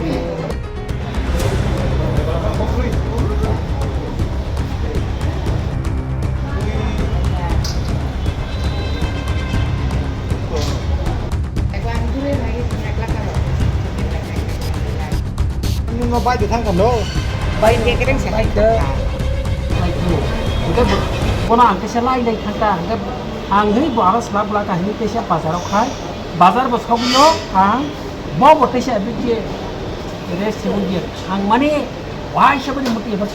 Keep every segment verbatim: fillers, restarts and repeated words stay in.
Nwng no bai de thang kano? Bai de kereng se hai ta. Bai tu. Hingke bo-, bono ang kisa lai lai thang ta. Hingke ang hei bo aro sla bwla ka hini kisa bazar o khai. Bazar bo sogwi o ang bo bo teisa abik je rest se bo je. Ang mani wai se bo ni muti eba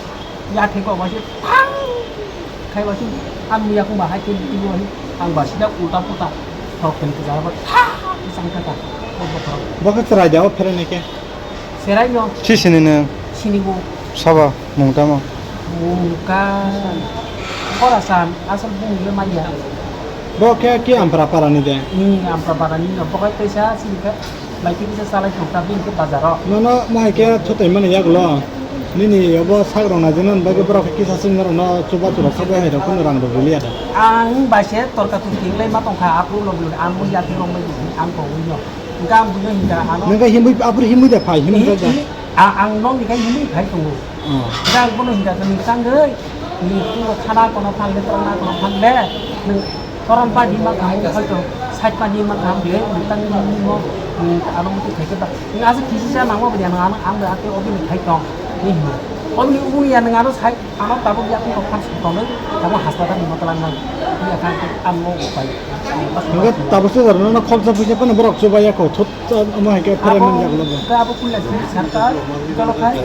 ya thai ko wai se thang. Khai wai se ang yakung ba hai ke ti bo hai. Ang ba sida ulta puta. Thok pen ke jara ba tha. Isang kata. Bo bo thok. Bo ke chwrai da o phere ne ke. Serai no. Si sini nung. Sini bo. Sabo mung tamo. Mung ka. Khorasan asal bung le maya. Bo khe ki Ampra para ni de? Hmm, Ampra para ni no. Bo kai kaisa sini khe. Mai khe kisa salai thok ta bini khe bazar o. Nono mo hai khe thutai mani yagulo. Nini obo sak rok nai jeno bagwi borok khe kisa sini rok no chuba churok sabo hai rok no rang rok rili ya da. Ang bai se torka twi ting lai ma tong kha aphuru lobwi ang bo ya thik rok mai ang ko wi no. Hingke ang buino hingka ano. Nang khe himui, abro himui da phai, himui da. Hi, hi, a-, ang nokni khe himui phai tongo. Oh. Hingke ang bono hingka khe, "Nini tangwi, nini phungo khana kono phan le, torna kono phan le, nwng toron pa di ma kaham, hoito side pa di ma kaham le, nwng tangwi nini mo, nwng ano muti khai khe ba." Nwng aswk kisi sa nangma bwdya, nwng ano, ang bai ate obini khai tong, ni hino. Obini ubuni ya nwng ano side Ano tabuk yakung rok phan song tonwi, tabuk hospital ni motolang nai. Iya kha ang mo pai. Hingke tabuk se jarno no khoroksa puisa phano borok chubai ya kho. Thut, omo hai khe phere man jak lobo. Abo puila sini sarta, kalo khai.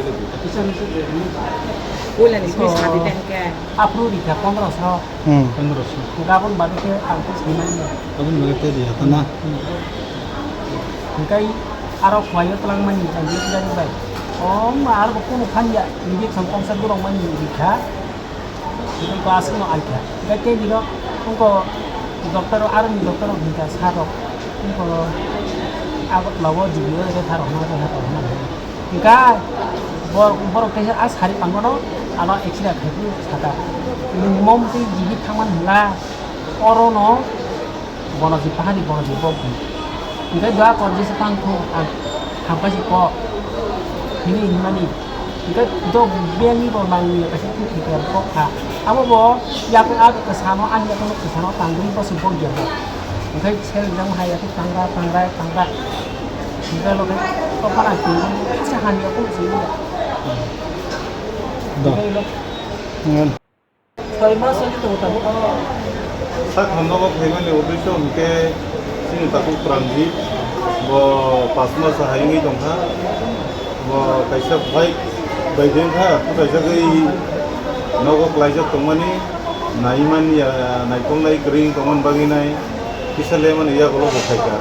Puila ni sini sadi tengke. Apru rikha pondro so. Hmm. Pondro so. Gabon bade khe ang pus ni mani. Gabon bade khe dia tana. Hingkai aro khwlaio twlangmani ang biyang bai. O ma aro bo kunu phan ya, injection kongsa gurok mani rikha. Hingkai ko aswkno aikha. Hingkai tei bino wngko doctor, aroni doctor rok hingka sa rok. Wngko Agartala o G B O refer rok hwnwi refer rok hwnwi. Hingkai bor-, borok teisa a sari pangono ano X-ray khai phuru saka. Nwng mom tei G B thangmani hwnla orono Bono si pahani bono si bok di. Hingke dua kor jesa tang thung ang hamkai si kok. Hini hinmani. Hingke do biyangni bo nangni kaisa thik thik kok kha. Abo bo yakung ag kesano ang yakung kesano tangri bo si bok di bo. Hingke sel jang hai yakung tangra tangra tangra. Hingke lo ke to para ki sa han yakung si. Do. Hingke lo. Ngan. Soi mas wngwi tongo tabuk. Sak hamjakgo phaimani uddesho hwnkhe chini takhuk Pranjit, bo pas mas hai wngwi tongkha. Bo kaisa bike bai de wngkha, kwtaijagwi nogo klaijak tongmani, naiman ya, naikolnai kwrwi wng tongmani bagwi nai kisa lemani yagulo bo phaikha.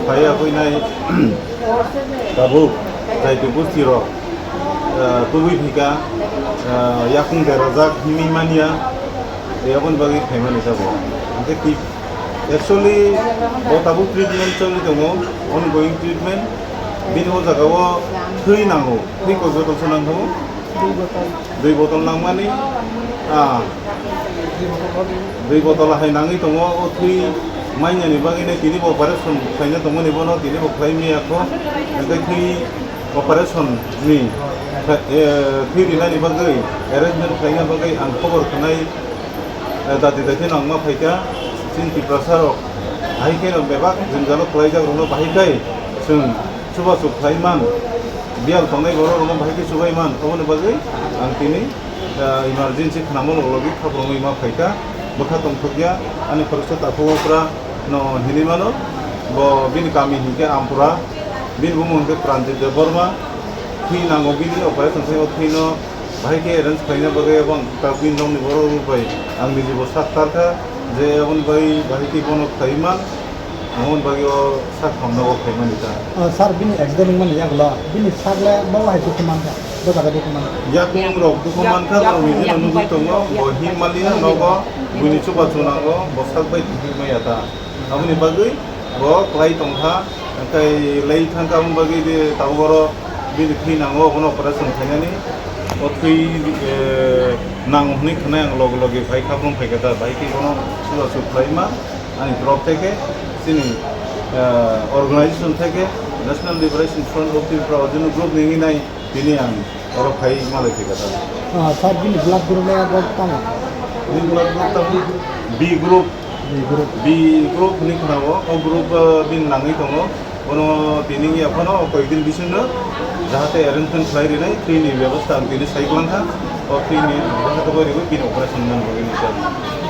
Phaiya khe nai tabuk jaitu busti rok ah, tubui phika, ah, yakung berajak himwi manya, tei aboni bagwi phaimani tabuk. Hingke twi, actually, bo tabuk treatment choli tongo, ongoing treatment. Bini o jaga o thwi nango, thwi koi botol se nang tongo. Dui botol nangmani, ah, dui botol hai nangwi tongo, o thwi manyani bagwi tini bo operation khlaina tongmani bono tini bo khlai maya kho, hingke thwi operation ni, eh, thwi rinani bagwi, arrangement khlaina bagwi ang khobor khnai, eh, dati dati nangma phaikha, chini Tiprasa rok, hai kheno bebak jwngjalo khlaijak rokno bahai khai chwng chubachu khlai man, biyal tongnai borok rokno bahai khe chubai man, aboni bagwi ang tini, eh, emergency khnamo loglogi khabrumwi ma phaikha, bwkha tongthokya, ani khoroksa takhuk okra no hinwi mano, bo bini kami hinkhe Ampura. Bini bumung hwnkhe Pranjit Debbarma, thwi nango bini operation khlai o thwino bahai khe arrange khlaina bagwi abo ang ta bini nokni borok rok bai ang niji bo sak tar kha je aboni bai bahai khe bono khlai man, aboni bagwi o sak hamna o khlai mani ta. Ah, sir, bini accident wngmani yagulo bini sak le bo hai dukhu man kha, bo jaga dukhu man kha. Yakung rok dukhu man kha, borok niji no nugwi tongo, bo him maliya nogo, buini chubachu nango, bo sak bai thwngwi maya ta. Aboni bagwi bo khlai tongkha, tei lei thangkha, aboni bagwi de tabuk oro bini thwi nango, abono operation khainani. O thwi, eh, nango hwnwi khwnai ang loge loge phai kha, brum phaikha ta, bahai khe bono chubachu khlaima ani torop theke, chini, eh, organization theke National Liberation Front of Tripura, o jeno group ni hinwi nai tini ang oro phai malai thika ta. Ah, sir, bini blood group na abo tamo? Bini blood group tamo B group. B group. B group hinwi khna o, o group, ah, bini nangwi tongo. Bono tini ya phano o koyekdin bisingno jahate arrangement khlai rinai, free ni bebostha ang tini sai kwlangkha. O free ni bebostha khlai riwi bini operation man bagwi ni sir.